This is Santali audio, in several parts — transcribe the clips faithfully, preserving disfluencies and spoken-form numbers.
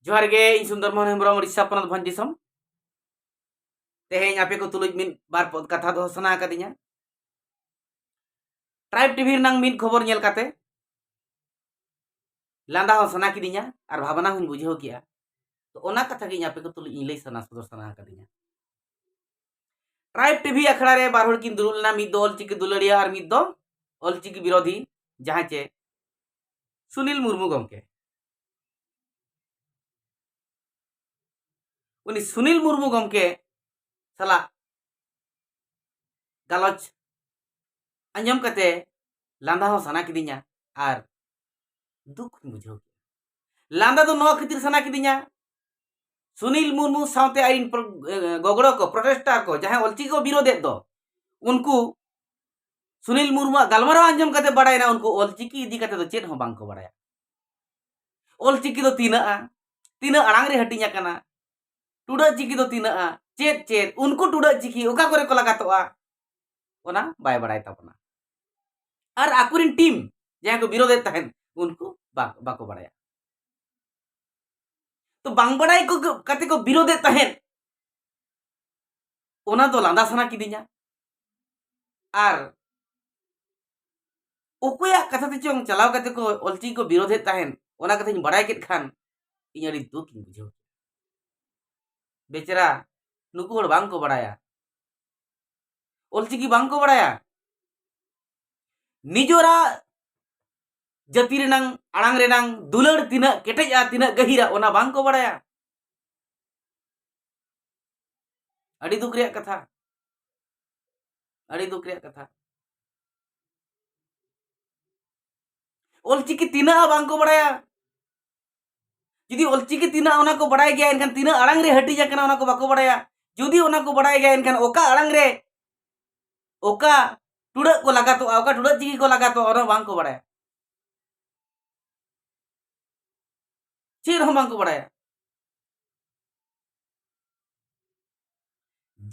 ᱡᱚᱦᱟᱨ ᱜᱮ, ᱤᱧ ᱥᱩᱱᱫᱚᱨ ᱢᱳᱦᱚᱱ ᱦᱮᱢᱵᱨᱚᱢ, ᱩᱲᱤᱥᱥᱟ ᱯᱚᱱᱚᱛ ᱵᱷᱚᱸᱡᱽ ᱫᱤᱥᱚᱢ᱾ ᱛᱮᱦᱮᱧ ᱟᱯᱮ ᱠᱚ ᱛᱩᱞᱩᱡ ᱢᱤᱫ ᱵᱟᱨ ᱯᱚᱫ ᱠᱟᱛᱷᱟ ᱫᱚᱦᱚ ᱥᱟᱱᱟ ᱟᱠᱟᱫᱤᱧᱟ᱾ ᱴᱨᱟᱭᱤᱵᱽ ᱴᱤᱵᱷᱤ ᱨᱮᱱᱟᱝ ᱢᱤᱫ ᱠᱷᱚᱵᱚᱨ ᱧᱮᱞ ᱠᱟᱛᱮ ᱞᱟᱸᱫᱟ ᱦᱚᱸ ᱥᱟᱱᱟ ᱠᱤᱫᱤᱧᱟ ᱟᱨ ᱵᱷᱟᱵᱽᱱᱟ ᱦᱚᱸᱧ ᱵᱩᱡᱷᱟᱹᱣ ᱠᱮᱜᱼᱟ᱾ ᱛᱚ, ᱚᱱᱟ ᱠᱟᱛᱷᱟ ᱜᱮ ᱤᱧ ᱟᱯᱮ ᱠᱚ ᱛᱩᱞᱩᱡ ᱤᱧ ᱞᱟᱹᱭ ᱥᱟᱱᱟ ᱥᱚᱫᱚᱨ ᱥᱟᱱᱟ ᱟᱠᱟᱫᱤᱧᱟ᱾ ᱴᱨᱟᱭᱤᱵᱽ ᱴᱤᱵᱷᱤ ᱟᱠᱷᱲᱟ ᱨᱮ ᱵᱟᱨ ᱦᱚᱲ ᱠᱤᱱ ᱫᱩᱲᱩᱵ ᱞᱮᱱᱟ, ᱢᱤᱫ ᱫᱚ ᱚᱞᱪᱤᱠᱤ ᱫᱩᱞᱟᱹᱲᱤᱭᱟᱹ ᱟᱨ ᱢᱤᱫ ᱫᱚ ᱚᱞᱪᱤᱠᱤ ᱵᱤᱨᱳᱫᱷᱤ, ᱡᱟᱦᱟᱸᱭ ᱪᱮ ᱥᱩᱱᱤᱞ ᱢᱩᱨᱢᱩ ᱜᱚᱢᱠᱮ᱾ ᱩᱱᱤ ᱥᱩᱱᱤᱞ ᱢᱩᱨᱢᱩ ᱜᱚᱢᱠᱮ ᱥᱟᱞᱟᱜ ᱜᱟᱞᱚᱪ ᱟᱸᱡᱚᱢ ᱠᱟᱛᱮ ᱞᱟᱸᱫᱟ ᱦᱚᱸ ᱥᱟᱱᱟ ᱠᱤᱫᱤᱧᱟ ᱟᱨ ᱫᱩᱠ ᱦᱚᱸᱧ ᱵᱩᱡᱷᱟᱹᱣ ᱠᱮᱫᱟ᱾ ᱞᱟᱸᱫᱟ ᱫᱚ ᱱᱚᱣᱟ ᱠᱷᱟᱹᱛᱤᱨ ᱥᱟᱱᱟ ᱠᱤᱫᱤᱧᱟ, ᱥᱩᱱᱤᱞ ᱢᱩᱨᱢᱩ ᱥᱟᱶᱛᱮ ᱟᱡᱨᱮᱱ ᱯᱨᱚ-, ᱮ, ᱜᱚᱜᱽᱲᱚ ᱠᱚ, ᱯᱨᱚᱴᱮᱥᱴᱟᱨ ᱠᱚ, ᱡᱟᱦᱟᱸᱭ ᱚᱞᱪᱤᱠᱤ ᱠᱚ ᱵᱤᱨᱳᱫᱮᱫ ᱫᱚ, ᱩᱱᱠᱩ ᱥᱩᱱᱤᱞ ᱢᱩᱨᱢᱩᱣᱟᱜ ᱜᱟᱞᱢᱟᱨᱟᱣ ᱟᱸᱡᱚᱢ ᱠᱟᱛᱮ ᱵᱟᱲᱟᱭᱮᱱᱟ ᱩᱱᱠᱩ ᱚᱞᱪᱤᱠᱤ ᱤᱫᱤ ᱠᱟᱛᱮ ᱫᱚ ᱪᱮᱫ ᱦᱚᱸ ᱵᱟᱝ ᱠᱚ ᱵᱟᱲᱟᱭᱟ᱾ ᱚᱞᱪᱤᱠᱤ ᱫᱚ ᱛᱤᱱᱟᱹᱜᱼᱟ, ᱛᱤᱱᱟᱹᱜ ᱟᱲᱟᱝ ᱨᱮ ᱦᱟᱹᱴᱤᱧ ᱟᱠᱟᱱᱟ, ᱴᱩᱰᱟᱹᱜ ᱪᱤᱠᱤ ᱫᱚ ᱛᱤᱱᱟᱹᱜᱼᱟ, ᱪᱮᱫ ᱪᱮᱫ, ᱩᱱᱠᱩ ᱴᱩᱰᱟᱹᱜ ᱪᱤᱠᱤ ᱚᱠᱟ ᱠᱚᱨᱮ ᱠᱚ ᱞᱟᱜᱟᱛᱚᱜᱼᱟ, ᱚᱱᱟ ᱵᱟᱭ ᱵᱟᱲᱟᱭ ᱛᱟᱵᱚᱱᱟ᱾ ᱟᱨ ᱟᱠᱚᱨᱮᱱ ᱴᱤᱢ ᱡᱟᱦᱟᱸᱭ ᱠᱚ ᱵᱤᱨᱳᱫᱮᱫ ᱛᱟᱦᱮᱸᱱ, ᱩᱱᱠᱩ ᱵᱟ-, ᱵᱟᱠᱚ ᱵᱟᱲᱟᱭᱟ᱾ ᱛᱚ, ᱵᱟᱝ ᱵᱟᱲᱟᱭ ᱠᱚ, ᱠᱟᱛᱮ ᱠᱚ ᱵᱤᱨᱳᱫᱮᱫ ᱛᱟᱦᱮᱸᱫ, ᱚᱱᱟ ᱫᱚ ᱞᱟᱸᱫᱟ ᱥᱟᱱᱟ ᱠᱤᱫᱤᱧᱟ᱾ ᱟᱨ ᱚᱠᱚᱭᱟᱜ ᱠᱟᱛᱷᱟ ᱛᱮ ᱪᱚᱝ ᱪᱟᱞᱟᱣ ᱠᱟᱛᱮ ᱠᱚ ᱚᱞᱪᱤᱠᱤ ᱠᱚ ᱵᱤᱨᱳᱫᱮᱫ ᱛᱟᱦᱮᱸᱫ, ᱚᱱᱟ ᱠᱟᱛᱷᱟᱧ ᱵᱟᱲᱟᱭ ᱠᱮᱫ ᱠᱷᱟᱱ ᱤᱧ ᱟᱹᱰᱤ ᱫᱩᱠ ᱤᱧ ᱵᱩᱡᱷᱟᱹᱣ ᱠᱮᱫᱟ᱾ ᱵᱮᱪᱟᱨᱟ, ᱱᱩᱠᱩ ᱦᱚᱲ ᱵᱟᱝ ᱠᱚ ᱵᱟᱲᱟᱭᱟ, ᱚᱞᱪᱤᱠᱤ ᱵᱟᱝ ᱠᱚ ᱵᱟᱲᱟᱭᱟ᱾ ᱱᱤᱡᱚᱨᱟᱜ ᱡᱟᱹᱛᱤ ᱨᱮᱱᱟᱝ ᱟᱲᱟᱝ ᱨᱮᱱᱟᱝ ᱫᱩᱞᱟᱹᱲ ᱛᱤᱱᱟᱹᱜ ᱠᱮᱴᱮᱡᱼᱟ, ᱛᱤᱱᱟᱹᱜ ᱜᱟᱹᱦᱤᱨᱟ, ᱚᱱᱟ ᱵᱟᱝ ᱠᱚ ᱵᱟᱲᱟᱭᱟ᱾ ᱟᱹᱰᱤ ᱫᱩᱠ ᱨᱮᱭᱟᱜ ᱠᱟᱛᱷᱟ, ᱟᱹᱰᱤ ᱫᱩᱠ ᱨᱮᱭᱟᱜ ᱠᱟᱛᱷᱟ᱾ ᱚᱞᱪᱤᱠᱤ ᱛᱤᱱᱟᱹᱜᱼᱟ ᱵᱟᱝ ᱠᱚ ᱵᱟᱲᱟᱭᱟ᱾ ᱡᱩᱫᱤ ᱚᱞᱪᱤᱠᱤ ᱛᱤᱱᱟᱹᱜ ᱚᱱᱟ ᱠᱚ ᱵᱟᱲᱟᱭ ᱜᱮᱭᱟ, ᱮᱱᱠᱷᱟᱱ ᱛᱤᱱᱟᱹᱜ ᱟᱲᱟᱝ ᱨᱮ ᱦᱟᱹᱴᱤᱧ ᱟᱠᱟᱱᱟ ᱚᱱᱟ ᱠᱚ ᱵᱟᱠᱚ ᱵᱟᱲᱟᱭᱟ᱾ ᱡᱩᱫᱤ ᱚᱱᱟ ᱠᱚ ᱵᱟᱲᱟᱭ ᱜᱮᱭᱟ, ᱮᱱᱠᱷᱟᱱ ᱚᱠᱟ ᱟᱲᱟᱝ ᱨᱮ ᱚᱠᱟ ᱴᱩᱰᱟᱹᱜ ᱠᱚ ᱞᱟᱜᱟᱛᱚᱜᱼᱟ, ᱚᱠᱟ ᱴᱩᱰᱟᱹᱜ ᱪᱤᱠᱤ ᱠᱚ ᱞᱟᱜᱟᱛᱚᱜᱼᱟ, ᱚᱱᱟ ᱦᱚᱸ ᱵᱟᱝ ᱠᱚ ᱵᱟᱲᱟᱭᱟ᱾ ᱪᱮᱫ ᱦᱚᱸ ᱵᱟᱝ ᱠᱚ ᱵᱟᱲᱟᱭᱟ᱾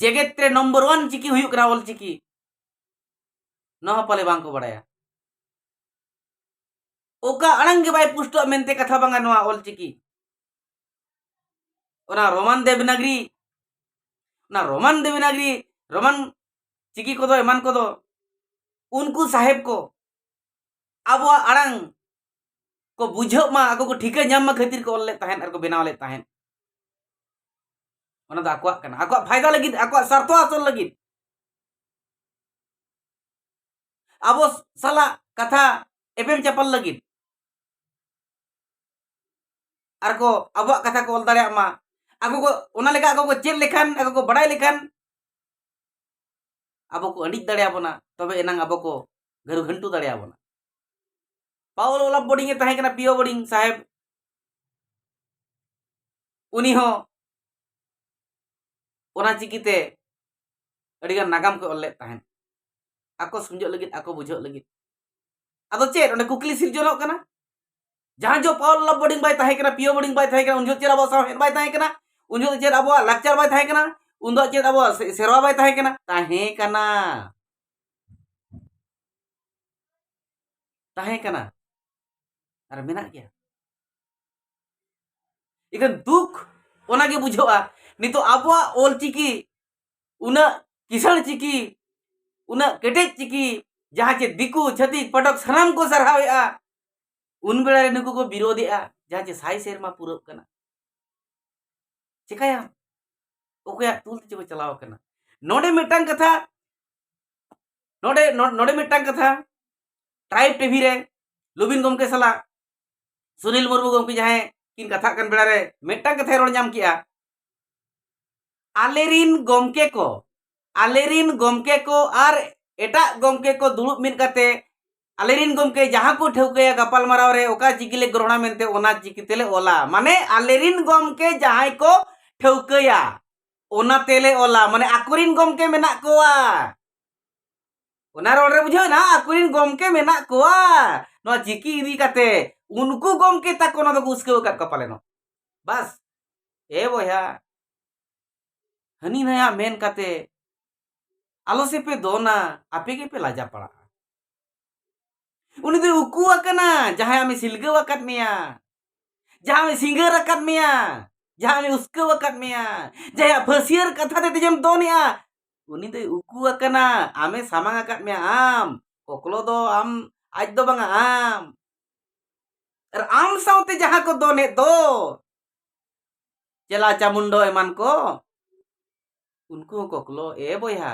ᱡᱮᱜᱮᱛ ᱨᱮ ᱱᱚᱢᱵᱚᱨ ᱚᱣᱟᱱ ᱪᱤᱠᱤ ᱦᱩᱭᱩᱜ ᱠᱟᱱᱟ ᱚᱞᱪᱤᱠᱤ, ᱱᱚᱣᱟ ᱦᱚᱸ ᱯᱟᱞᱮ ᱵᱟᱝ ᱠᱚ ᱵᱟᱲᱟᱭᱟ᱾ ᱚᱠᱟ ᱟᱲᱟᱝ ᱜᱮ ᱵᱟᱭ ᱯᱩᱥᱴᱟᱹᱜᱼᱟ ᱢᱮᱱᱛᱮ ᱠᱟᱛᱷᱟ ᱵᱟᱝᱟ ᱱᱚᱣᱟ ᱚᱞᱪᱤᱠᱤ᱾ ᱚᱱᱟ ᱨᱳᱢᱟᱱ ᱫᱮᱵᱽᱱᱟᱜᱽᱨᱤ, ᱚᱱᱟ ᱨᱳᱢᱟᱱ ᱫᱮᱵᱽᱱᱟᱜᱽᱨᱤ, ᱨᱳᱢᱟᱱ ᱪᱤᱠᱤ ᱠᱚᱫᱚ, ᱮᱢᱟᱱ ᱠᱚᱫᱚ, ᱩᱱᱠᱩ ᱥᱟᱦᱮᱵᱽ ᱠᱚ ᱟᱵᱚᱣᱟᱜ ᱟᱲᱟᱝ ᱠᱚ ᱵᱩᱡᱷᱟᱹᱜ ᱢᱟ, ᱟᱠᱚ ᱠᱚ ᱴᱷᱤᱠᱟᱹ ᱧᱟᱢ ᱢᱟ ᱠᱷᱟᱹᱛᱤᱨ ᱠᱚ ᱚᱞ ᱞᱮᱫ ᱛᱟᱦᱮᱸᱫ ᱟᱨ ᱠᱚ ᱵᱮᱱᱟᱣ ᱞᱮᱫ ᱛᱟᱦᱮᱸᱫ᱾ ᱚᱱᱟ ᱫᱚ ᱟᱠᱚᱣᱟᱜ ᱠᱟᱱᱟ, ᱟᱠᱚᱣᱟᱜ ᱯᱷᱟᱭᱫᱟ ᱞᱟᱹᱜᱤᱫ, ᱟᱠᱚᱣᱟᱜ ᱥᱟᱨᱛᱷᱚ ᱦᱟᱥᱚᱞ ᱞᱟᱹᱜᱤᱫ᱾ ᱟᱵᱚ ᱥᱟᱞᱟᱜ ᱠᱟᱛᱷᱟ ᱮᱯᱮᱢ ᱪᱟᱯᱟᱞ ᱞᱟᱹᱜᱤᱫ᱾ ᱟᱨ ᱠᱚ ᱟᱵᱚᱣᱟᱜ ᱠᱟᱛᱷᱟ ᱠᱚ ᱚᱞ ᱫᱟᱲᱮᱭᱟᱜ ᱢᱟ᱾ ᱟᱠᱚ ᱠᱚ, ᱚᱱᱟ ᱞᱮᱠᱟ ᱟᱠᱚ ᱠᱚ ᱪᱮᱫ ᱞᱮᱠᱷᱟᱱ, ᱟᱠᱚ ᱠᱚ ᱵᱟᱲᱟᱭ ᱞᱮᱠᱷᱟᱱ, ᱟᱵᱚ ᱠᱚ ᱟᱹᱰᱤᱡ ᱫᱟᱲᱮᱭᱟᱵᱚᱱᱟ, ᱛᱚᱵᱮ ᱮᱱᱟᱝ ᱟᱵᱚ ᱠᱚ ᱜᱷᱟᱹᱨᱩ ᱜᱷᱟᱹᱱᱴᱩ ᱫᱟᱲᱮᱭᱟᱵᱚᱱᱟ᱾ ᱯᱟᱣᱩᱞ ᱚᱞᱟᱯ ᱵᱳᱰᱤᱝ ᱮ ᱛᱟᱦᱮᱸ ᱠᱟᱱᱟ, ᱯᱤᱭᱳ ᱵᱳᱰᱤᱝ ᱥᱟᱦᱮᱵᱽ, ᱩᱱᱤ ᱦᱚᱸ ᱚᱱᱟ ᱪᱤᱠᱤᱛᱮ ᱟᱹᱰᱤᱜᱟᱱ ᱱᱟᱜᱟᱢ ᱠᱚ ᱚᱞ ᱞᱮᱫ ᱛᱟᱦᱮᱸᱫ, ᱟᱠᱚ ᱥᱚᱢᱡᱷᱚᱜ ᱞᱟᱹᱜᱤᱫ, ᱟᱠᱚ ᱵᱩᱡᱷᱟᱹᱜ ᱞᱟᱹᱜᱤᱫ᱾ ᱟᱫᱚ ᱪᱮᱫ ᱚᱸᱰᱮ ᱠᱩᱠᱞᱤ ᱥᱤᱨᱡᱚᱱᱚᱜ ᱠᱟᱱᱟ? ᱡᱟᱦᱟᱸ ᱡᱚ ᱯᱟᱣᱩᱞ ᱚᱞᱟᱯ ᱵᱳᱰᱤᱝ ᱵᱟᱭ ᱛᱟᱦᱮᱸ ᱠᱟᱱᱟ, ᱯᱤᱭᱳ ᱵᱳᱰᱤᱝ ᱵᱟᱭ ᱛᱟᱦᱮᱸ ᱠᱟᱱᱟ, ᱩᱱ ᱡᱚᱦᱚᱜ ᱪᱮᱫ ᱟᱵᱚᱣᱟᱜ ᱥᱟᱶᱦᱮᱫ ᱵᱟᱭ ᱛᱟᱦᱮᱸ ᱠᱟᱱᱟ, ᱩᱱ ᱡᱚᱦᱚᱜ ᱪᱮᱫ ᱟᱵᱚᱣᱟᱜ ᱞᱟᱠᱪᱟᱨ ᱵᱟᱭ ᱛᱟᱦᱮᱸ ᱠᱟᱱᱟ, ᱩᱱ ᱫᱚ ᱪᱮᱫ ᱟᱵᱚᱣᱟᱜ ᱥᱮ-, ᱥᱮᱨᱣᱟ ᱵᱟᱭ ᱛᱟᱦᱮᱸ ᱠᱟᱱᱟ? ᱛᱟᱦᱮᱸ ᱠᱟᱱᱟ, ᱛᱟᱦᱮᱸ ᱠᱟᱱᱟ᱾ ᱟᱨ ᱢᱮᱱᱟᱜ ᱜᱮᱭᱟ᱾ ᱤᱠᱷᱟᱹᱱ ᱫᱩᱠ ᱚᱱᱟᱜᱮ ᱵᱩᱡᱷᱟᱹᱜᱼᱟ, ᱱᱤᱛᱚᱜ ᱟᱵᱚᱣᱟᱜ ᱚᱞ ᱪᱤᱠᱤ, ᱩᱱᱟᱹᱜ ᱠᱤᱥᱟᱹᱬ ᱪᱤᱠᱤ, ᱩᱱᱟᱹᱜ ᱠᱮᱴᱮᱡ ᱪᱤᱠᱤ, ᱡᱟᱦᱟᱸ ᱪᱮ ᱫᱤᱠᱩ, ᱪᱷᱟᱹᱛᱤᱠ, ᱯᱟᱴᱚᱠ ᱥᱟᱱᱟᱢ ᱠᱚ ᱥᱟᱨᱦᱟᱣᱮᱫᱼᱟ, ᱩᱱ ᱵᱮᱲᱟ ᱨᱮ ᱱᱩᱠᱩ ᱠᱚ ᱵᱤᱨᱳᱫᱷᱮᱜᱼᱟ, ᱡᱟᱦᱟᱸ ᱪᱮ ᱥᱟᱭ ᱥᱮᱨᱢᱟ ᱯᱩᱨᱟᱹᱜ ᱠᱟᱱᱟ᱾ ᱪᱮᱠᱟᱭᱟᱢ? ᱚᱠᱚᱭᱟᱜ ᱛᱩᱞ ᱛᱮᱪᱚ ᱠᱚ ᱪᱟᱞᱟᱣ ᱠᱟᱱᱟ? ᱱᱚᱰᱮ ᱢᱤᱫᱴᱟᱝ ᱠᱟᱛᱷᱟ, ᱱᱚᱰᱮ, ᱱᱚ-, ᱱᱚᱰᱮ ᱢᱤᱫᱴᱟᱝ ᱠᱟᱛᱷᱟ, ᱴᱨᱟᱭᱤᱵᱽ ᱴᱤᱵᱷᱤ ᱨᱮ ᱞᱩᱵᱤᱱ ᱜᱚᱢᱠᱮ ᱥᱟᱞᱟᱜ ᱥᱩᱱᱤᱞ ᱢᱩᱨᱢᱩ ᱜᱚᱢᱠᱮ ᱡᱟᱦᱟᱸᱭ ᱠᱤᱱ ᱠᱟᱛᱷᱟᱜ ᱠᱟᱱ ᱵᱮᱲᱟ ᱨᱮ ᱢᱤᱫᱴᱟᱝ ᱠᱟᱛᱷᱟᱭ ᱨᱚᱲ ᱧᱟᱢ ᱠᱮᱜᱼᱟ, ᱟᱞᱮᱨᱤᱱ ᱜᱚᱢᱠᱮ ᱠᱚ, ᱟᱞᱮᱨᱤᱱ ᱜᱚᱢᱠᱮ ᱠᱚ ᱟᱨ ᱮᱴᱟᱜ ᱜᱚᱢᱠᱮ ᱠᱚ ᱫᱩᱲᱩᱵ ᱢᱤᱫ ᱠᱟᱛᱮ ᱟᱞᱮᱨᱤᱱ ᱜᱚᱢᱠᱮ ᱡᱟᱦᱟᱸ ᱠᱚ ᱴᱷᱟᱹᱣᱠᱟᱹᱭᱟ ᱜᱟᱯᱟᱞᱢᱟᱨᱟᱣ ᱨᱮ ᱚᱠᱟ ᱪᱤᱠᱤ ᱞᱮ ᱜᱨᱚᱦᱚᱬᱟ ᱢᱮᱱᱛᱮ ᱚᱱᱟ ᱪᱤᱠᱤ ᱛᱮᱞᱮ ᱚᱞᱟ᱾ ᱢᱟᱱᱮ ᱟᱞᱮᱨᱤᱱ ᱜᱚᱢᱠᱮ ᱡᱟᱦᱟᱸᱭ ᱠᱚ ᱴᱷᱟᱹᱣᱠᱟᱹᱭᱟ ᱚᱱᱟ ᱛᱮᱞᱮ ᱚᱞᱟ᱾ ᱢᱟᱱᱮ ᱟᱠᱚᱨᱤᱱ ᱜᱚᱢᱠᱮ ᱢᱮᱱᱟᱜ ᱠᱚᱣᱟ᱾ ᱚᱱᱟ ᱨᱚᱲ ᱨᱮ ᱵᱩᱡᱷᱟᱹᱣ ᱮᱱᱟ, ᱟᱠᱚᱨᱤᱱ ᱜᱚᱢᱠᱮ ᱢᱮᱱᱟᱜ ᱠᱚᱣᱟ᱾ ᱱᱚᱣᱟ ᱪᱤᱠᱤ ᱤᱫᱤ ᱠᱟᱛᱮ ᱩᱱᱠᱩ ᱜᱚᱢᱠᱮ ᱛᱟᱠᱚ ᱱᱚᱣᱟ ᱫᱚᱠᱚ ᱩᱥᱠᱟᱹᱣ ᱟᱠᱟᱫ ᱠᱚᱣᱟ ᱯᱟᱞᱮᱱᱚᱜ᱾ ᱵᱟᱥ, ᱮ ᱵᱚᱭᱦᱟ, ᱦᱟᱹᱱᱤ ᱱᱟᱭᱟᱜ ᱢᱮᱱ ᱠᱟᱛᱮ ᱟᱞᱚ ᱥᱮᱯᱮ ᱫᱚᱱᱟ, ᱟᱯᱮ ᱜᱮᱯᱮ ᱞᱟᱡᱟ ᱯᱟᱲᱟᱜᱼᱟ᱾ ᱩᱱᱤ ᱫᱚᱭ ᱩᱠᱩ ᱟᱠᱟᱱᱟ, ᱡᱟᱦᱟᱸᱭ ᱟᱢᱮ ᱥᱤᱞᱜᱟᱹᱣ ᱟᱠᱟᱫ ᱢᱮᱭᱟ, ᱡᱟᱦᱟᱸᱭ ᱥᱤᱸᱜᱟᱹᱨ ᱟᱠᱟᱫ ᱢᱮᱭᱟ, ᱡᱟᱦᱟᱸ ᱟᱢᱮ ᱩᱥᱠᱟᱹᱣ ᱟᱠᱟᱫ ᱢᱮᱭᱟ, ᱡᱟᱦᱟᱸᱭᱟᱜ ᱯᱷᱟᱹᱥᱭᱟᱹᱨ ᱠᱟᱛᱷᱟ ᱛᱮ ᱛᱮᱡᱮᱢ ᱫᱚᱱᱮᱜᱼᱟ, ᱩᱱᱤ ᱫᱚᱭ ᱩᱠᱩ ᱟᱠᱟᱱᱟ, ᱟᱢᱮ ᱥᱟᱢᱟᱝ ᱟᱠᱟᱫ ᱢᱮᱭᱟ᱾ ᱟᱢ ᱠᱚᱠᱞᱚ ᱫᱚ ᱟᱢ, ᱟᱡ ᱫᱚ ᱵᱟᱝᱟ ᱟᱢ᱾ ᱟᱨ ᱟᱢ ᱥᱟᱶᱛᱮ ᱡᱟᱦᱟᱸ ᱠᱚ ᱫᱚᱱᱮᱫ ᱫᱚ, ᱪᱮᱞᱟ ᱪᱟᱢᱩᱱᱰᱚ ᱮᱢᱟᱱ ᱠᱚ, ᱩᱱᱠᱩ ᱦᱚᱸ ᱠᱚᱠᱞᱚ᱾ ᱮ ᱵᱚᱭᱦᱟ,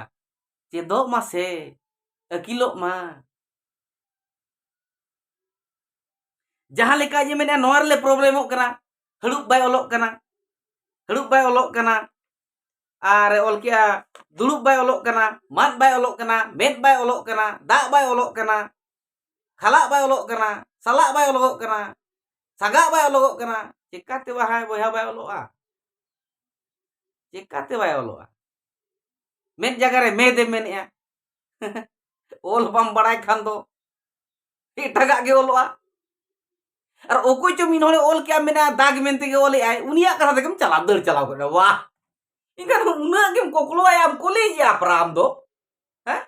ᱪᱮᱫᱚᱜ ᱢᱟᱥᱮ, ᱟᱹᱠᱤᱞᱚᱜ ᱢᱟ᱾ ᱡᱟᱦᱟᱸ ᱞᱮᱠᱟ ᱡᱮ ᱢᱮᱱᱟ, ᱱᱚᱣᱟ ᱨᱮᱞᱮ ᱯᱨᱚᱵᱞᱮᱢᱚᱜ ᱠᱟᱱᱟ, ᱦᱟᱹᱲᱩᱵ ᱵᱟᱭ ᱚᱞᱚᱜ ᱠᱟᱱᱟ, ᱦᱟᱹᱲᱩᱵ ᱵᱟᱭ ᱚᱞᱚᱜ ᱠᱟᱱᱟ, ᱟᱨ ᱚᱞ ᱠᱮᱜᱼᱟ, ᱫᱩᱲᱩᱵ ᱵᱟᱭ ᱚᱞᱚᱜ ᱠᱟᱱᱟ, ᱢᱟᱫ ᱵᱟᱭ ᱚᱞᱚᱜ ᱠᱟᱱᱟ, ᱢᱮᱫ ᱵᱟᱭ ᱚᱞᱚᱜ ᱠᱟᱱᱟ, ᱫᱟᱜ ᱵᱟᱭ ᱚᱞᱚᱜ ᱠᱟᱱᱟ, ᱠᱷᱟᱞᱟᱜ ᱵᱟᱭ ᱚᱞᱚᱜ ᱠᱟᱱᱟ, ᱥᱟᱞᱟᱜ ᱵᱟᱭ ᱚᱞᱚᱜᱚᱜ ᱠᱟᱱᱟ, ᱥᱟᱜᱟᱜ ᱵᱟᱭ ᱚᱞᱚᱜᱚᱜ ᱠᱟᱱᱟ, ᱪᱮᱠᱟᱛᱮ ᱵᱟᱦᱟᱭ ᱵᱚᱭᱦᱟ ᱵᱟᱭ ᱚᱞᱚᱜᱼᱟ? ᱪᱮᱠᱟᱛᱮ ᱵᱟᱭ ᱚᱞᱚᱜᱼᱟ? ᱢᱮᱫ ᱡᱟᱭᱜᱟ ᱨᱮ ᱢᱮᱫ ᱮᱢ ᱢᱮᱱᱮᱜᱼᱟ᱾ ᱚᱞ ᱵᱟᱢ ᱵᱟᱲᱟᱭ ᱠᱷᱟᱱ ᱫᱚ ᱮᱴᱟᱜᱟᱜ ᱜᱮ ᱚᱞᱚᱜᱼᱟ᱾ ᱟᱨ ᱚᱠᱚᱭ ᱪᱚ ᱢᱤᱫ ᱦᱚᱲᱮ ᱚᱞ ᱠᱮᱜᱼᱟ, ᱢᱮᱱᱟ ᱫᱟᱜᱽ ᱢᱮᱱᱛᱮ ᱜᱮ ᱚᱞᱮᱜᱼᱟᱭ, ᱩᱱᱤᱭᱟᱜ ᱠᱟᱛᱷᱟ ᱛᱮᱜᱮᱢ ᱪᱟᱞᱟᱣ, ᱫᱟᱹᱲ ᱪᱟᱞᱟᱣ ᱜᱚᱫ ᱮᱱᱟ᱾ ᱣᱟᱦ! ᱮᱱᱠᱷᱟᱱ ᱩᱱᱟᱹᱜ ᱜᱮᱢ ᱠᱚᱠᱞᱚᱭᱟ, ᱟᱢ ᱠᱚᱞᱮᱡᱽ ᱮ ᱟᱯᱨᱟ ᱟᱢ ᱫᱚ? ᱦᱮᱸ?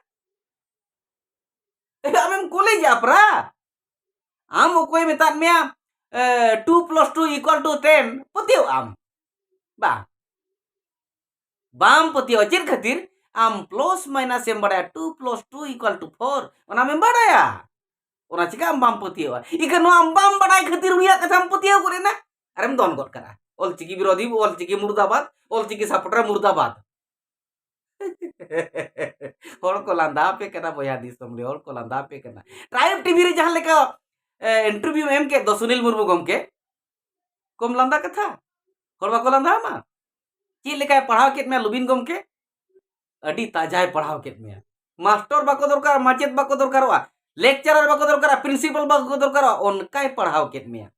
ᱮ, ᱟᱢᱮᱢ ᱠᱚᱞᱮᱡᱽ ᱮ ᱟᱯᱨᱟ? ᱟᱢ ᱚᱠᱚᱭ ᱢᱮᱛᱟᱫ ᱢᱮᱭᱟ, ᱮ, two plus two equal to ten? ᱯᱟᱹᱛᱭᱟᱹᱣ ᱟᱢ? ᱵᱟᱝ᱾ ᱵᱟᱢ ᱯᱟᱹᱛᱭᱟᱹᱣᱟ᱾ ᱪᱮᱫ ᱠᱷᱟᱹᱛᱤᱨ? ᱟᱢ plus minus ᱮᱢ ᱵᱟᱲᱟᱭᱟ, two plus two equal to four, ᱚᱱᱟ ᱢᱮᱢ ᱵᱟᱲᱟᱭᱟ᱾ ᱚᱱᱟ ᱪᱤᱠᱟ ᱟᱢ ᱵᱟᱢ ᱯᱟᱹᱛᱭᱟᱹᱣᱟ? ᱤᱠᱷᱟᱹ ᱱᱚᱣᱟ ᱟᱢ ᱵᱟᱢ ᱵᱟᱲᱟᱭ ᱠᱷᱟᱹᱛᱤᱨ ᱩᱱᱤᱭᱟᱜ ᱠᱟᱛᱷᱟᱢ ᱯᱟᱹᱛᱭᱟᱹᱣ ᱜᱚᱫ ᱮᱱᱟ, ᱟᱨᱮᱢ ᱫᱚᱱ ᱜᱚᱫ ᱠᱟᱜᱼᱟ᱾ ᱚᱞᱪᱤᱠᱤ ᱵᱤᱨᱳᱫᱷᱤ, ᱚᱞᱪᱤᱠᱤ ᱢᱩᱨᱫᱟᱵᱟᱫ, ᱚᱞᱪᱤᱠᱤ ᱥᱟᱯᱚᱨᱴᱟᱨ ᱢᱩᱨᱫᱟᱵᱟᱫ᱾ ᱦᱚᱲ ᱠᱚ ᱞᱟᱸᱫᱟ ᱟᱯᱮ ᱠᱟᱱᱟ ᱵᱚᱭᱦᱟ, ᱫᱤᱥᱚᱢ ᱨᱮ ᱦᱚᱲ ᱠᱚ ᱞᱟᱸᱫᱟ ᱟᱯᱮ ᱠᱟᱱᱟ᱾ ᱴᱨᱟᱭᱤᱵᱽ ᱴᱤᱵᱷᱤ ᱨᱮ ᱡᱟᱦᱟᱸ ᱞᱮᱠᱟ, ᱮ, ᱤᱱᱴᱟᱨᱵᱷᱤᱭᱩ ᱮᱢ ᱠᱮᱫ ᱫᱚ ᱥᱩᱱᱤᱞ ᱢᱩᱨᱢᱩ ᱜᱚᱢᱠᱮ, ᱠᱚᱢ ᱞᱟᱸᱫᱟ ᱠᱟᱛᱷᱟ? ᱦᱚᱲ ᱵᱟᱠᱚ ᱞᱟᱸᱫᱟ ᱟᱢᱟ? ᱪᱮᱫ ᱞᱮᱠᱟᱭ ᱯᱟᱲᱦᱟᱣ ᱠᱮᱫ ᱢᱮᱭᱟ ᱞᱩᱵᱤᱱ ᱜᱚᱢᱠᱮ? ᱟᱹᱰᱤ ᱛᱟᱡᱟᱭ ᱯᱟᱲᱦᱟᱣ ᱠᱮᱫ ᱢᱮᱭᱟ᱾ ᱢᱟᱥᱴᱚᱨ ᱵᱟᱠᱚ ᱫᱚᱨᱠᱟᱨ, ᱢᱟᱪᱮᱫ ᱵᱟᱠᱚ ᱫᱚᱨᱠᱟᱨᱚᱜᱼᱟ, ᱞᱮᱠᱪᱟᱨᱟᱨ ᱵᱟᱠᱚ ᱫᱚᱨᱠᱟᱨᱚᱜᱼᱟ, ᱯᱨᱤᱱᱥᱤᱯᱟᱞ ᱵᱟᱠᱚ ᱫᱚᱨᱠᱟᱨᱚᱜᱼᱟ, ᱚᱱᱠᱟᱭ ᱯᱟᱲᱦᱟᱣ ᱠᱮᱫ ᱢᱮᱭᱟ᱾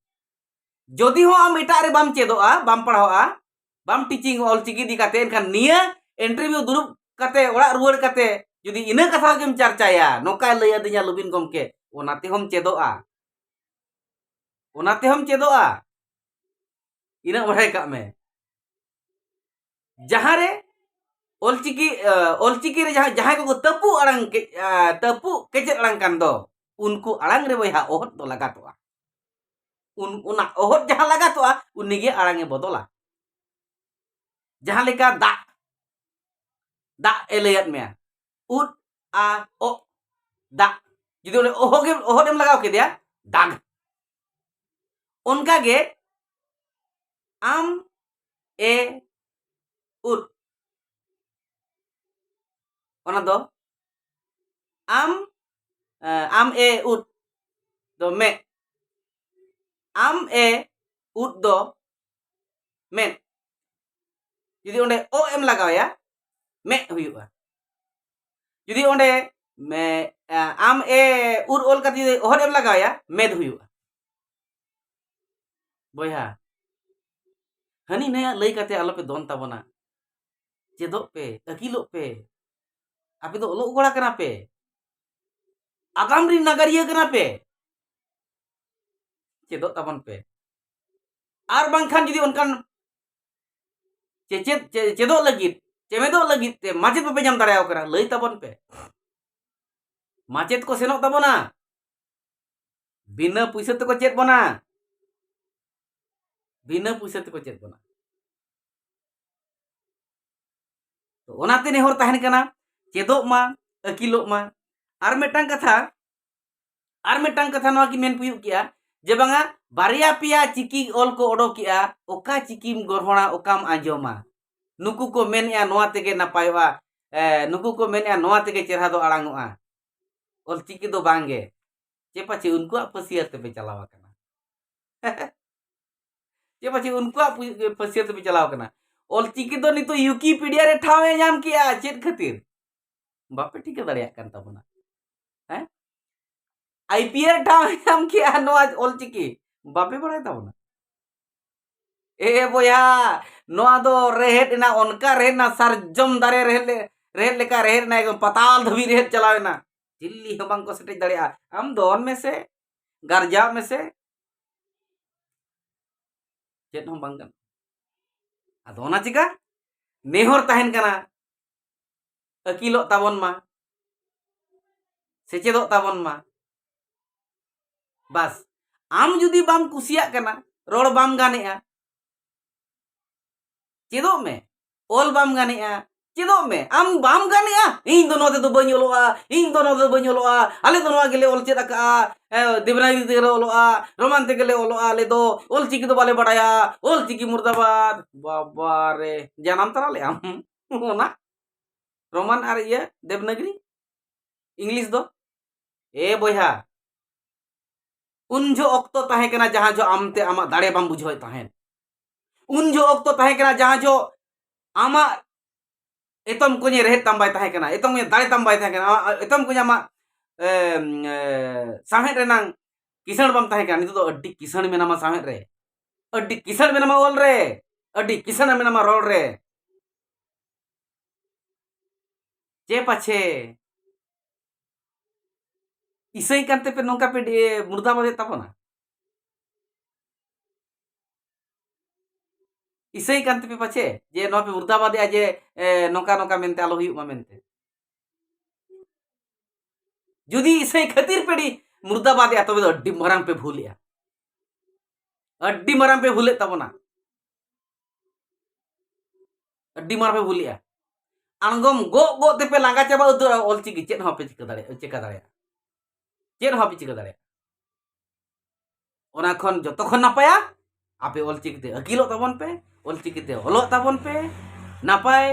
ᱡᱩᱫᱤ ᱦᱚᱸ ᱟᱢ ᱮᱴᱟᱜ ᱨᱮ ᱵᱟᱢ ᱪᱮᱫᱚᱜᱼᱟ, ᱵᱟᱢ ᱯᱟᱲᱦᱟᱣᱟ, ᱵᱟᱢ ᱴᱤᱪᱤᱝ ᱚᱞᱪᱤᱠᱤ ᱤᱫᱤ ᱠᱟᱛᱮ, ᱮᱱᱠᱷᱟᱱ ᱱᱤᱭᱟᱹ ᱤᱱᱴᱟᱨᱵᱷᱤᱭᱩ ᱫᱩᱲᱩᱵ ᱠᱟᱛᱮ, ᱚᱲᱟᱜ ᱨᱩᱣᱟᱹᱲ ᱠᱟᱛᱮ ᱡᱩᱫᱤ ᱤᱱᱟᱹ ᱠᱟᱛᱷᱟ ᱜᱮᱢ ᱪᱟᱨᱪᱟᱭᱟ, ᱱᱚᱝᱠᱟᱭ ᱞᱟᱹᱭ ᱟᱹᱫᱤᱧᱟ ᱞᱩᱵᱤᱱ ᱜᱚᱢᱠᱮ, ᱚᱱᱟ ᱛᱮᱦᱚᱸᱢ ᱪᱮᱫᱚᱜᱼᱟ, ᱚᱱᱟ ᱛᱮᱦᱚᱸᱢ ᱪᱮᱫᱚᱜᱼᱟ᱾ ᱤᱱᱟᱹᱜ ᱵᱟᱲᱟᱭ ᱠᱟᱜ ᱢᱮ᱾ ᱡᱟᱦᱟᱸ ᱨᱮ ᱚᱞᱪᱤᱠᱤ, ᱮ, ᱚᱞᱪᱤᱠᱤ ᱨᱮ ᱡᱟᱦᱟᱸ, ᱡᱟᱦᱟᱸᱭ ᱠᱚᱠᱚ ᱛᱟᱹᱯᱩᱜ ᱟᱲᱟᱝ ᱠᱮ-, ᱮ, ᱛᱟᱹᱯᱩᱜ ᱠᱮᱪᱮᱫ ᱟᱲᱟᱝ ᱠᱟᱱ ᱫᱚ, ᱩᱱᱠᱩ ᱟᱲᱟᱝ ᱨᱮ ᱵᱚᱭᱦᱟ ᱚᱦᱚᱫ ᱫᱚ ᱞᱟᱜᱟᱛᱚᱜᱼᱟ᱾ ᱩᱱ-, ᱚᱱᱟ ᱚᱦᱚᱫ ᱡᱟᱦᱟᱸ ᱞᱟᱜᱟᱛᱚᱜᱼᱟ, ᱩᱱᱤᱜᱮ ᱟᱲᱟᱝ ᱮ ᱵᱚᱫᱚᱞᱟ᱾ ᱡᱟᱦᱟᱸ ᱞᱮᱠᱟ ᱫᱟᱜ, ᱫᱟᱜ ᱮ ᱞᱟᱹᱭᱟᱫ ᱢᱮᱭᱟ, ᱩᱫ, ᱟ, ᱚᱜ, ᱫᱟᱜ᱾ ᱡᱩᱫᱤ ᱚᱸᱰᱮ ᱚᱦᱚᱜ ᱮᱢ, ᱚᱦᱚᱫ ᱮᱢ ᱞᱟᱜᱟᱣ ᱠᱮᱫᱮᱭᱟ, ᱫᱟᱜᱽ᱾ ᱚᱱᱠᱟᱜᱮ ᱟᱢ, ᱮ, ᱩᱫ, ᱚᱱᱟ ᱫᱚ ᱟᱢ, ᱮ, ᱟᱢ, ᱮ, ᱩᱫ ᱫᱚ ᱢᱮᱫ, ᱟᱢ, ᱮ, ᱩᱫ ᱫᱚ ᱢᱮᱫ᱾ ᱡᱩᱫᱤ ᱚᱸᱰᱮ ᱚ ᱮᱢ ᱞᱟᱜᱟᱣᱟᱭᱟ, ᱢᱮᱫ ᱦᱩᱭᱩᱜᱼᱟ᱾ ᱡᱩᱫᱤ ᱚᱸᱰᱮ ᱢᱮ-, ᱟ-, ᱟᱢ, ᱮ, ᱩᱫ ᱚᱞ ᱠᱟᱛᱮ ᱡᱩᱫᱤ ᱚᱦᱚᱫ ᱮᱢ ᱞᱟᱜᱟᱣᱟᱭᱟ, ᱢᱮᱫ ᱦᱩᱭᱩᱜᱼᱟ᱾ ᱵᱚᱭᱦᱟ, ᱦᱟᱹᱱᱤ ᱱᱟᱹᱭᱟᱜ ᱞᱟᱹᱭ ᱠᱟᱛᱮ ᱟᱞᱚᱯᱮ ᱫᱚᱱ ᱛᱟᱵᱚᱱᱟ᱾ ᱪᱮᱫᱚᱜ ᱯᱮ, ᱟᱹᱠᱤᱞᱚᱜ ᱯᱮ᱾ ᱟᱯᱮ ᱫᱚ ᱚᱞᱚᱜ ᱠᱚᱲᱟ ᱠᱟᱱᱟ ᱯᱮ, ᱟᱜᱟᱢ ᱨᱤᱱ ᱱᱟᱜᱟᱨᱤᱭᱟᱹ ᱠᱟᱱᱟ ᱯᱮ᱾ ᱪᱮᱫᱚᱜ ᱛᱟᱵᱚᱱ ᱯᱮ᱾ ᱟᱨ ᱵᱟᱝᱠᱷᱟᱱ ᱡᱩᱫᱤ ᱚᱱᱠᱟᱱ ᱪᱮᱪᱮᱫ, ᱪᱮ-, ᱪᱮᱫᱚᱜ ᱞᱟᱹᱜᱤᱫ, ᱪᱮᱢᱮᱫᱚᱜ ᱞᱟᱹᱜᱤᱫ ᱛᱮ ᱢᱟᱪᱮᱫ ᱵᱟᱯᱮ ᱧᱟᱢ ᱫᱟᱲᱮᱭᱟᱠᱚ ᱠᱟᱱᱟ, ᱞᱟᱹᱭ ᱛᱟᱵᱚᱱ ᱯᱮ᱾ ᱢᱟᱪᱮᱫ ᱠᱚ ᱥᱮᱱᱚᱜ ᱛᱟᱵᱚᱱᱟ, ᱵᱤᱱᱟᱹ ᱯᱩᱭᱥᱟᱹ ᱛᱮᱠᱚ ᱪᱮᱫ ᱵᱚᱱᱟ, ᱵᱤᱱᱟᱹ ᱯᱩᱭᱥᱟᱹ ᱛᱮᱠᱚ ᱪᱮᱫ ᱵᱚᱱᱟ᱾ ᱛᱚ, ᱚᱱᱟᱛᱮ ᱱᱮᱦᱚᱨ ᱛᱟᱦᱮᱱ ᱠᱟᱱᱟ, ᱪᱮᱫᱚᱜ ᱢᱟ, ᱟᱹᱠᱤᱞᱚᱜ ᱢᱟ᱾ ᱟᱨ ᱢᱤᱫᱴᱟᱝ ᱠᱟᱛᱷᱟ, ᱟᱨ ᱢᱤᱫᱴᱟᱝ ᱠᱟᱛᱷᱟ ᱱᱚᱣᱟ ᱠᱤ ᱢᱮᱱ ᱦᱩᱭᱩᱜ ᱜᱮᱭᱟ ᱡᱮ ᱵᱟᱝᱟ, ᱵᱟᱨᱭᱟ ᱯᱮᱭᱟ ᱪᱤᱠᱤ ᱚᱞ ᱠᱚ ᱚᱰᱚᱠᱮᱜᱼᱟ, ᱚᱠᱟ ᱪᱤᱠᱤᱢ ᱜᱚᱨᱦᱚᱬᱟ, ᱚᱠᱟᱢ ᱟᱸᱡᱚᱢᱟ? ᱱᱩᱠᱩ ᱠᱚ ᱢᱮᱱᱮᱜᱼᱟ ᱱᱚᱣᱟ ᱛᱮᱜᱮ ᱱᱟᱯᱟᱭᱚᱜᱼᱟ, ᱮ, ᱱᱩᱠᱩ ᱠᱚ ᱢᱮᱱᱮᱜᱼᱟ ᱱᱚᱣᱟ ᱛᱮᱜᱮ ᱪᱮᱦᱨᱟ ᱫᱚ ᱟᱲᱟᱝᱚᱜᱼᱟ, ᱚᱞᱪᱤᱠᱤ ᱫᱚ ᱵᱟᱝᱜᱮ᱾ ᱪᱮ ᱯᱟᱪᱷᱮ ᱩᱱᱠᱩᱣᱟᱜ ᱯᱷᱟᱹᱥᱤᱭᱟᱹ ᱛᱮᱯᱮ ᱪᱟᱞᱟᱣ ᱟᱠᱟᱱᱟ? ᱪᱮ ᱯᱟᱪᱷᱮ ᱩᱱᱠᱩᱣᱟᱜ ᱯᱩ-, ᱯᱷᱟᱹᱥᱤᱭᱟᱹ ᱛᱮᱯᱮ ᱪᱟᱞᱟᱣ ᱟᱠᱟᱱᱟ? ᱚᱞᱪᱤᱠᱤ ᱫᱚ ᱱᱤᱛᱚᱜ ᱣᱤᱠᱤᱯᱤᱰᱤᱭᱟ ᱨᱮ ᱴᱷᱟᱶ ᱮ ᱧᱟᱢ ᱠᱮᱜᱼᱟ᱾ ᱪᱮᱫ ᱠᱷᱟᱹᱛᱤᱨ? ᱵᱟᱯᱮ ᱴᱷᱤᱠᱟᱹ ᱫᱟᱲᱮᱭᱟᱜ ᱠᱟᱱ ᱛᱟᱵᱚᱱᱟ᱾ ᱦᱮᱸ? ᱟᱭ ᱯᱤ ᱮᱞ ᱴᱷᱟᱶ ᱮ ᱧᱟᱢ ᱠᱮᱜᱼᱟ ᱱᱚᱣᱟ ᱚᱞᱪᱤᱠᱤ᱾ ᱵᱟᱯᱮ ᱵᱟᱲᱟᱭ ᱛᱟᱵᱚᱱᱟ? ᱮ ᱵᱚᱭᱦᱟ, ᱱᱚᱣᱟ ᱫᱚ ᱨᱮᱦᱮᱫ ᱮᱱᱟ, ᱚᱱᱠᱟ ᱨᱮᱦᱮᱫ ᱮᱱᱟ, ᱥᱟᱨᱡᱚᱢ ᱫᱟᱨᱮ ᱨᱮᱦᱮᱫ ᱞᱮ-, ᱨᱮᱦᱮᱫ ᱞᱮᱠᱟ ᱨᱮᱦᱮᱫ ᱮᱱᱟ, ᱮᱠᱫᱚᱢ ᱯᱟᱛᱟᱞ ᱫᱷᱟᱹᱵᱤᱡ ᱨᱮᱦᱮᱫ ᱪᱟᱞᱟᱣ ᱮᱱᱟ᱾ ᱪᱤᱞᱤ ᱦᱚᱸ ᱵᱟᱝ ᱠᱚ ᱥᱮᱴᱮᱡ ᱫᱟᱲᱮᱭᱟᱜᱼᱟ᱾ ᱟᱢ ᱫᱚᱱ ᱢᱮᱥᱮ, ᱜᱟᱨᱡᱟᱣ ᱢᱮᱥᱮ, ᱪᱮᱫ ᱦᱚᱸ ᱵᱟᱝ ᱜᱟᱱᱚᱜᱼᱟ᱾ ᱟᱫᱚ ᱚᱱᱟ ᱪᱤᱠᱟ ᱱᱮᱦᱚᱨ ᱛᱟᱦᱮᱱ ᱠᱟᱱᱟ, ᱟᱹᱠᱤᱞᱚᱜ ᱛᱟᱵᱚᱱ ᱢᱟ, ᱥᱮᱪᱮᱫᱚᱜ ᱛᱟᱵᱚᱱ ᱢᱟ᱾ ᱵᱟᱥ, ᱟᱢ ᱡᱩᱫᱤ ᱵᱟᱢ ᱠᱩᱥᱤᱭᱟᱜ ᱠᱟᱱᱟ, ᱨᱚᱲ ᱵᱟᱢ ᱜᱟᱱᱮᱜᱼᱟ, ᱪᱮᱫᱚᱜ ᱢᱮ, ᱚᱞ ᱵᱟᱢ ᱜᱟᱱᱮᱜᱼᱟ, ᱪᱮᱫᱚᱜ ᱢᱮ᱾ ᱟᱢ ᱵᱟᱢ ᱜᱟᱱᱮᱜᱼᱟ, ᱤᱧ ᱫᱚ ᱱᱚᱣᱟ ᱛᱮᱫᱚ ᱵᱟᱹᱧ ᱚᱞᱚᱜᱼᱟ, ᱤᱧ ᱫᱚ ᱱᱚᱣᱟ ᱛᱮᱫᱚ ᱵᱟᱹᱧ ᱚᱞᱚᱜᱼᱟ, ᱟᱞᱮ ᱫᱚ ᱱᱚᱣᱟ ᱜᱮᱞᱮ ᱚᱞ ᱪᱮᱫ ᱟᱠᱟᱜᱼᱟ, ᱮ, ᱫᱮᱵᱽᱱᱟᱜᱚᱨᱤ ᱛᱮᱜᱮᱞᱮ ᱚᱞᱚᱜᱼᱟ, ᱨᱳᱢᱟᱱ ᱛᱮᱜᱮᱞᱮ ᱚᱞᱚᱜᱼᱟ, ᱟᱞᱮ ᱫᱚ ᱚᱞ ᱪᱤᱠᱤ ᱫᱚ ᱵᱟᱞᱮ ᱵᱟᱲᱟᱭᱟ, ᱚᱞ ᱪᱤᱠᱤ ᱢᱩᱨᱫᱟᱵᱟᱫᱽ᱾ ᱵᱟᱵᱟ ᱨᱮ, ᱡᱟᱱᱟᱢ ᱛᱟᱨᱟ ᱞᱮ ᱟᱢ ᱚᱱᱟ ᱨᱳᱢᱟᱱ ᱟᱨ ᱤᱭᱟᱹ ᱫᱮᱵᱽᱱᱟᱜᱚᱨᱤ, ᱤᱝᱞᱤᱥ ᱫᱚ᱾ ᱮ ᱵᱚᱭᱦᱟ, ᱩᱱ ᱡᱚᱦᱚᱜ ᱚᱠᱛᱚ ᱛᱟᱦᱮᱸ ᱠᱟᱱᱟ ᱡᱟᱦᱟᱸ ᱡᱚᱦᱚᱜ ᱟᱢᱛᱮ ᱟᱢᱟᱜ ᱫᱟᱲᱮ ᱵᱟᱢ ᱵᱩᱡᱷᱟᱹᱣᱮᱫ ᱛᱟᱦᱮᱸᱫ᱾ ᱩᱱ ᱡᱚᱦᱚᱜ ᱚᱠᱛᱚ ᱛᱟᱦᱮᱸ ᱠᱟᱱᱟ ᱡᱟᱦᱟᱸ ᱡᱚᱦᱚᱜ ᱟᱢᱟᱜ ᱮᱛᱚᱢ ᱠᱚᱧᱮ ᱨᱮᱦᱮᱫ ᱛᱟᱢ ᱵᱟᱭ ᱛᱟᱦᱮᱸ ᱠᱟᱱᱟ, ᱮᱛᱚᱢ ᱠᱚᱧᱮ ᱫᱟᱲᱮ ᱛᱟᱢ ᱵᱟᱭ ᱛᱟᱦᱮᱸ ᱠᱟᱱᱟ, ᱟᱢᱟᱜ ᱮᱛᱚᱢ ᱠᱚᱧᱮ ᱟᱢᱟᱜ, ᱮᱢ, ᱮ, ᱥᱟᱶᱦᱮᱫ ᱨᱮᱱᱟᱝ ᱠᱤᱥᱟᱹᱬ ᱵᱟᱢ ᱛᱟᱦᱮᱸ ᱠᱟᱱᱟ᱾ ᱱᱤᱛᱚᱜ ᱫᱚ ᱟᱹᱰᱤ ᱠᱤᱥᱟᱹᱬ ᱢᱮᱱᱟᱢᱟ ᱥᱟᱶᱦᱮᱫ ᱨᱮ, ᱟᱹᱰᱤ ᱠᱤᱥᱟᱹᱬ ᱢᱮᱱᱟᱢᱟ ᱚᱞ ᱨᱮ, ᱟᱹᱰᱤ ᱠᱤᱥᱟᱹᱬ ᱢᱮᱱᱟᱢᱟ ᱨᱚᱲ ᱨᱮ᱾ ᱪᱮ ᱯᱟᱪᱷᱮ ᱤᱥᱟᱹᱭ ᱠᱟᱱ ᱛᱮᱯᱮ ᱱᱚᱝᱠᱟ ᱯᱮ ᱰᱤ-, ᱢᱩᱨᱫᱟᱵᱟᱫᱮᱫ ᱛᱟᱵᱚᱱᱟ? ᱤᱥᱟᱹᱭ ᱠᱟᱱ ᱛᱮᱯᱮ ᱯᱟᱪᱷᱮ ᱡᱮ ᱱᱚᱣᱟ ᱯᱮ ᱢᱩᱨᱫᱟᱵᱟᱫᱮᱜᱼᱟ ᱡᱮ, ᱮ, ᱱᱚᱝᱠᱟ ᱱᱚᱝᱠᱟ ᱢᱮᱱᱛᱮ ᱟᱞᱚ ᱦᱩᱭᱩᱜ ᱢᱟ ᱢᱮᱱᱛᱮ? ᱡᱩᱫᱤ ᱤᱥᱟᱹᱭ ᱠᱷᱟᱹᱛᱤᱨ ᱯᱮ ᱰᱤ-, ᱢᱩᱨᱫᱟᱵᱟᱫᱮᱜᱼᱟ, ᱛᱚᱵᱮ ᱫᱚ ᱟᱹᱰᱤ ᱢᱟᱨᱟᱝ ᱯᱮ ᱵᱷᱩᱞᱮᱜᱼᱟ, ᱟᱹᱰᱤ ᱢᱟᱨᱟᱝ ᱯᱮ ᱵᱷᱩᱞᱮᱫ ᱛᱟᱵᱚᱱᱟ᱾ ᱟᱹᱰᱤ ᱢᱟᱨᱟᱝ ᱯᱮ ᱵᱷᱩᱞᱮᱜᱼᱟ᱾ ᱟᱬᱜᱚᱢ ᱜᱚᱜ ᱜᱚᱜ ᱛᱮᱯᱮ ᱞᱟᱸᱜᱟ ᱪᱟᱵᱟ ᱩᱛᱟᱹᱨᱟ, ᱚᱞᱪᱤᱠᱤ ᱪᱮᱫ ᱦᱚᱸ ᱯᱮ ᱪᱤᱠᱟᱹ ᱫᱟᱲᱮᱭᱟᱜᱼᱟ, ᱪᱤᱠᱟᱹ ᱫᱟᱲᱮᱭᱟᱜᱼᱟ, ᱪᱮᱫ ᱦᱚᱸ ᱯᱮ ᱪᱤᱠᱟᱹ ᱫᱟᱲᱮᱭᱟᱜᱼᱟ᱾ ᱚᱱᱟ ᱠᱷᱚᱱ ᱡᱚᱛᱚ ᱠᱷᱚᱱ ᱱᱟᱯᱟᱭᱟ, ᱟᱯᱮ ᱚᱞᱪᱤᱠᱤ ᱛᱮ ᱟᱹᱠᱤᱞᱚᱜ ᱛᱟᱵᱚᱱ ᱯᱮ, ᱚᱞᱪᱤᱠᱤ ᱛᱮ ᱚᱞᱚᱜ ᱛᱟᱵᱚᱱ ᱯᱮ, ᱱᱟᱯᱟᱭ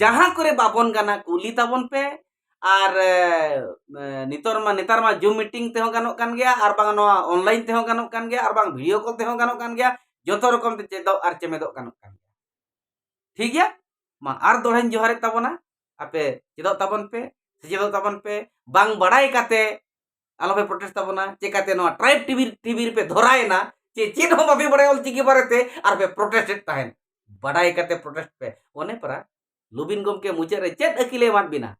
ᱡᱟᱦᱟᱸ ᱠᱚᱨᱮ ᱵᱟᱵᱚᱱ ᱜᱟᱱᱟ ᱠᱩᱞᱤ ᱛᱟᱵᱚᱱ ᱯᱮ᱾ ᱟᱨ, ᱮ, ᱱᱤᱛᱚᱜ ᱢᱟ, ᱱᱮᱛᱟᱨ ᱢᱟ Zoom meeting ᱛᱮᱦᱚᱸ ᱜᱟᱱᱚᱜ ᱠᱟᱱ ᱜᱮᱭᱟ, ᱟᱨ ᱵᱟᱝ ᱱᱚᱣᱟ online ᱛᱮᱦᱚᱸ ᱜᱟᱱᱚᱜ ᱠᱟᱱ ᱜᱮᱭᱟ, ᱟᱨ ᱵᱟᱝ video call ᱛᱮᱦᱚᱸ ᱜᱟᱱᱚᱜ ᱠᱟᱱ ᱜᱮᱭᱟ᱾ ᱡᱚᱛᱚ ᱨᱚᱠᱚᱢ ᱛᱮ ᱪᱮᱫᱚᱜ ᱟᱨ ᱪᱮᱢᱮᱫᱚᱜ ᱜᱟᱱᱚᱜ ᱠᱟᱱ ᱜᱮᱭᱟ᱾ ᱴᱷᱤᱠ ᱜᱮᱭᱟ? ᱢᱟ ᱟᱨ ᱫᱚᱦᱲᱟᱧ ᱡᱚᱦᱟᱨᱮᱫ ᱛᱟᱵᱚᱱᱟ, ᱟᱯᱮ ᱪᱮᱫᱚᱜ ᱛᱟᱵᱚᱱ ᱯᱮ, ᱥᱮᱪᱮᱫᱚᱜ ᱛᱟᱵᱚᱱ ᱯᱮ᱾ ᱵᱟᱝ ᱵᱟᱲᱟᱭ ᱠᱟᱛᱮ ᱟᱞᱚᱯᱮ protest ᱛᱟᱵᱚᱱᱟ᱾ ᱪᱮᱠᱟᱛᱮ ᱱᱚᱣᱟ Tribe TV, TV ᱨᱮᱯᱮ ᱫᱷᱚᱨᱟᱭᱮᱱᱟ, ᱪᱮ ᱪᱮᱫ ᱦᱚᱸ ᱵᱟᱯᱮ ᱵᱟᱲᱟᱭᱟ ᱚᱞᱪᱤᱠᱤ ᱵᱟᱨᱮᱛᱮ, ᱟᱨ ᱯᱮ protest ᱮᱫ ᱛᱟᱦᱮᱱ? ᱵᱟᱰᱟᱭ ᱠᱟᱛᱮ protest ᱯᱮ᱾ ᱚᱱᱮ ᱯᱟᱨᱟ ᱞᱩᱵᱤᱱ ᱜᱚᱢᱠᱮ ᱢᱩᱪᱟᱹᱫ ᱨᱮ ᱪᱮᱫ ᱟᱹᱠᱤᱞᱮ ᱮᱢᱟᱫ ᱵᱤᱱᱟ?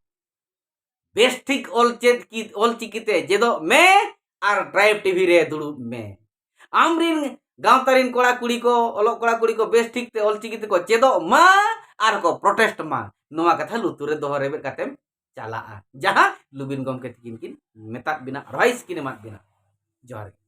ᱵᱮᱥ ᱴᱷᱤᱠ ᱚᱞ ᱪᱮᱫ ᱠᱤ-, ᱚᱞᱪᱤᱠᱤ ᱛᱮ ᱪᱮᱫᱚᱜ ᱢᱮ ᱟᱨ Tribe TV ᱨᱮ ᱫᱩᱲᱩᱵ ᱢᱮ᱾ ᱟᱢᱨᱤᱱ ᱜᱟᱶᱛᱟ ᱨᱤᱱ ᱠᱚᱲᱟ ᱠᱩᱲᱤ ᱠᱚ, ᱚᱞᱚᱜ ᱠᱚᱲᱟ ᱠᱩᱲᱤ ᱠᱚ ᱵᱮᱥ ᱴᱷᱤᱠ ᱛᱮ ᱚᱞᱪᱤᱠᱤ ᱛᱮᱠᱚ ᱪᱮᱫᱚᱜ ᱢᱟ ᱟᱨ ᱠᱚ protest ᱢᱟ᱾ ᱱᱚᱣᱟ ᱠᱟᱛᱷᱟ ᱞᱩᱛᱩᱨ ᱨᱮ ᱫᱚᱦᱚ ᱨᱮᱵᱮᱫ ᱠᱟᱛᱮᱢ ᱪᱟᱞᱟᱜᱼᱟ, ᱡᱟᱦᱟᱸ ᱞᱩᱵᱤᱱ ᱜᱚᱢᱠᱮ ᱛᱤᱠᱤᱱ ᱠᱤᱱ ᱢᱮᱛᱟᱫ ᱵᱤᱱᱟ, advice ᱠᱤᱱ ᱮᱢᱟᱫ ᱵᱤᱱᱟ᱾ ᱡᱚᱦᱟᱨ ᱜᱮ᱾